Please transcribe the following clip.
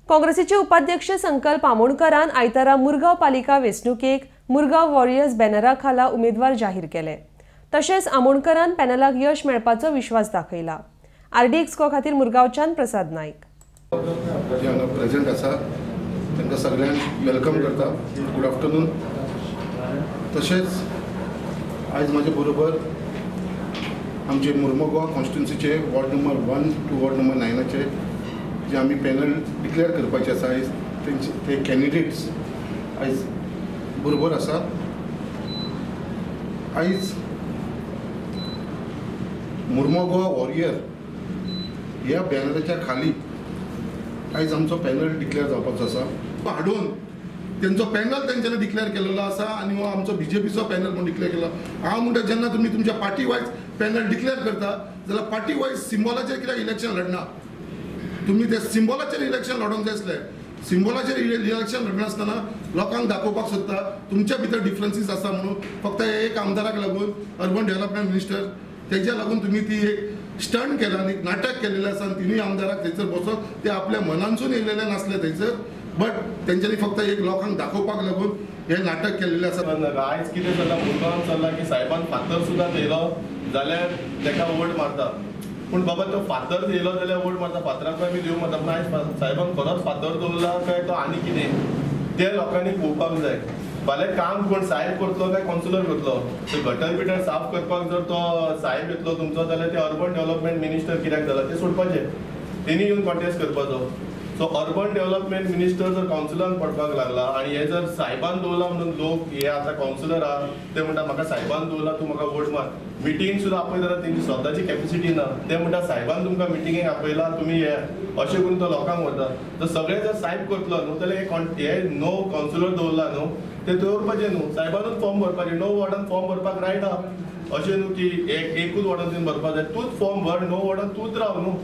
काँग्रेसीचे उपाध्यक्ष संकल्प आमोणकरान आयतारा मुरगांव पालिका वेंचणुकेक मुरगांव वॉरियर्स बॅनरा खाला उमेदवार जाहीर केले. तशेंच आमोणकरान पॅनलाक यश मेळपाचो विश्वास दाखयला. आरडीएक्स खातीर मुरगांवच्यान प्रसाद नायक. जे हांगा प्रेझेंट आसा तांकां सगळ्यांक welcome करता. Good afternoon. तशेंच आयज म्हाजे बरोबर आमचे मुर्मोगोवा कॉन्स्टिट्युन्सीचे ward number 1 to ward number 9आचे जे आमी पॅनल डिक्लेअर करपाचे आसा आयज, तेंचे ते कॅन्डिडेट्स आयज बरोबर आसा. आयज मुर्मोगोवा वॉरियर ह्या बॅनराच्या खाली आयज आमचो पॅनल डिक्लेअर जावपाचो आसा. हाडून तेंचो पॅनल तेंच्यांनी डिक्लेअर केलेलो आसा आनी हो आमचो बीजेपीचो पॅनल म्हूण डिक्लेअर केलो. हांव म्हणटा, जेन्ना तुमी तुमच्या पार्टी वायज पॅनल डिक्लेअर करता जाल्यार पार्टी वायज सिम्बॉलाचेर कित्याक इलेक्शन लढना तुमी? ते सिम्बॉलाचेर इलेक्शन लढोंक जाय आसलें. सिम्बॉलाचेर इलेक्शन लढनासतना लोकांक दाखोवपाक सोदता तुमच्या भितर डिफरन्सीस आसा म्हणून. फक्त एक आमदाराक लागून, अर्बन डेव्हलपमेंट मिनिस्टर, तेज्या लागून तुमी ती एक स्टंट केला आनी नाटक केलेलें आसा. आनी तिनूय आमदाराक थंयसर बसोन ते आपल्या मनानसून येयलेले नासले थंयसर, बट तेंच्यांनी फक्त एक लोकांक दाखोवपाक लागून हें नाटक केलेलें आसा. नाका. आयज कितें चल्लां मुरगांवान चल्लां की सायबान फातर सुद्दां थेयलो जाल्यार तेका वोट मारता. पूण बाबा, तो फातर थेयलो जाल्यार वोट मारता, फातराक आमी देव मारता. पूण आयज सायबान खरोच फातर दवरला काय तो आनी कितें, तें लोकांनी पळोवपाक जाय. फाल्यां काम कोण सायब करतलो काय कावन्सिलर करतलो? तर गटर बिटर साफ करपाक जर तो सायब येतलो तुमचो जाल्यार ते अर्बन डेव्हलपमेंट मिनिस्टर कित्याक जाला ते सोडपाचे, तेणी येवन कॉन्टेस्ट करपाचो. सो अर्बन डेव्हलपमेंट मिनिस्टर जर कावन्सिलान पडपाक लागला आनी हे जर सायबान दवरला म्हणून लोक हे आतां कावन्सिलर आहा ते म्हणटा, म्हाका सायबान दवरला, तूं म्हाका वोट मार. मिटींग सुद्दां आपयता तेंची स्वताची कॅपेसिटी ना. ते म्हणटा, सायबान तुमकां मिटिंगेक आपयला, तुमी ये, अशें करून तो लोकांक व्हरता. तर सगळें जर सायब करतलो न्हू जाल्यार हे णव कावन्सिलर दवरला न्हू, ते दवरपाचे न्हू, सायबानूच फॉर्म भरपाचे. णव वॉर्डान फॉर्म भरपाक रायट आहा. अशें न्हू की एक एकूच वॉर्डान तुवें भरपाक जाय. तूंच फॉर्म भर, णव वॉर्डान तूंच राव न्हू.